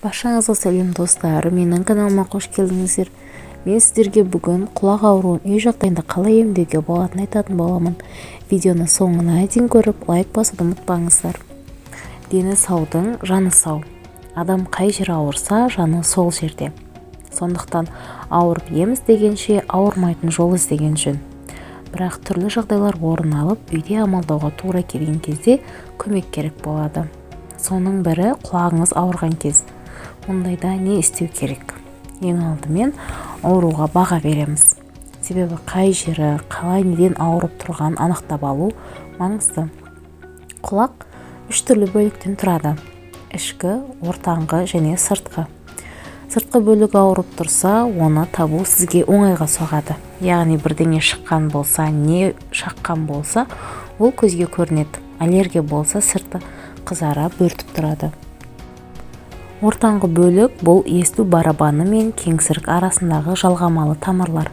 Баршаңызға сәлем, достар! Менің каналыма қош келдіңіздер! Мен сіздерге бүгін құлақ ауруын үй жағдайында қалай емдеуге болатынын айтатын боламын. Видеоны соңына дейін көріп, лайк басуды ұмытпаңыздар. Дені саудың жаны сау. Адам қай жері ауырса, жаны сол жерде. Сондықтан ауырып ем іздегенше, ауырмайтын жол іздеген жөн. Бірақ түрлі жағдайлар орын алып, үйде амалдауға тура келген кезде көмек керек болады. Соның бірі – құлағыңыз ауырған кез. Мұндайда не істеу керек? Ең алдымен ауруға баға береміз, себебі қай жері, қалай, неден ауырып тұрғанын анықтап алу маңызды. Құлақ үш түрлі бөліктен тұрады: ішкі, ортаңғы және сыртқы. Сыртқы бөлігі ауырып тұрса, оны табу сізге оңайға соғады, яғни бірдеңе шыққан болса, не шаққан болса, ол көзге көрінеді. Аллергия болса, сырты қызара бөртіп тұрады. Ортаңғы бөлік – бұл есту барабаны мен кеңсірік арасындағы жалғамалы тамырлар.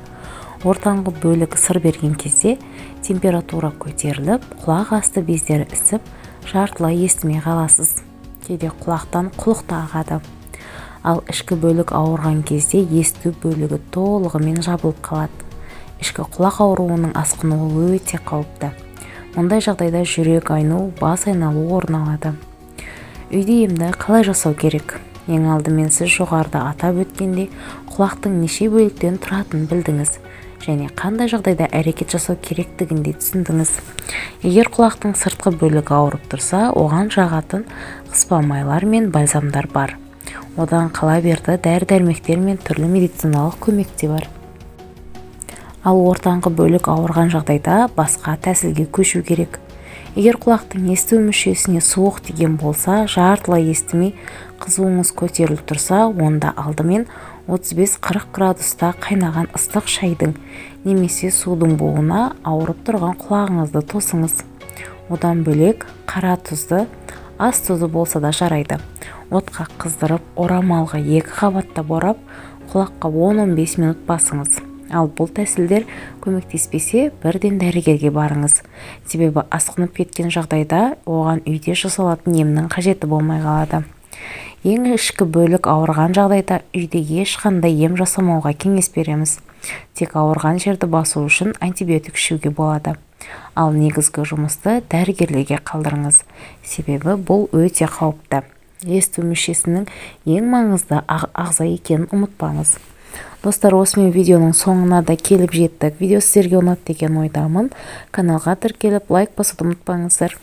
Ортаңғы бөлік сыр берген кезде температура көтеріліп, құлақ асты бездері ісіп, жартылай естімей қаласыз. Кейде құлақтан құлық та ағады. Ал ішкі бөлік ауырған кезде есту бөлігі толығымен жабылып қалады. Ішкі құлақ ауруының асқынуы өте қауіпті. Мұндай жағдайда жүрек айну, бас айналу орын алады. Үйде емді қалай жасау керек? Ең алдымен сіз жоғарыда атап өткендей, құлақтың неше бөліктен тұратынын білдіңіз және қандай жағдайда әрекет жасау керектігін де түсіндіңіз. Егер құлақтың сыртқы бөлігі ауырып тұрса, оған жағатын қыспа майлар мен бальзамдар бар. Одан қала берді, дәрі-дәрмектер мен түрлі медициналық көмек те бар. Ал ортаңғы бөлік ауырған жағдайда басқа тәсілге көшу керек. Егер құлақтың есту мүшесіне суық тиген болса, жартылай естімей, қызуыңыз көтеріліп тұрса, онда алдымен 35-40 градуста қайнаған ыстық шайдың немесе судың буына ауырып тұрған құлағыңызды тосыңыз. Одан бөлек, қара тұзды, ас тұзы болса да жарайды, отқа қыздырып, орамалға екі қабаттап орап, құлаққа 10-15 минут басыңыз. Ал бұл тәсілдер көмектеспесе, бірден дәрігерге барыңыз, себебі асқынып кеткен жағдайда оған үйде жасалатын емнің қажеті болмай қалады. Ең ішкі бөлік ауырған жағдайда үйде ешқандай ем жасамауға кеңес береміз. Тек ауырған жерді басу үшін антибиотик ішуге болады. Ал негізгі жұмысты дәрігерлерге қалдырыңыз, себебі бұл өте қауіпті. Есту мүшесінің ең маңызды ағза екенін ұмытпаңыз. Достар, осымен видеоның соңына да келіп жеттік. Видео сіздерге ұнады деген ойдамын. Каналға тіркеліп, лайк басуды ұмытпаңыздар.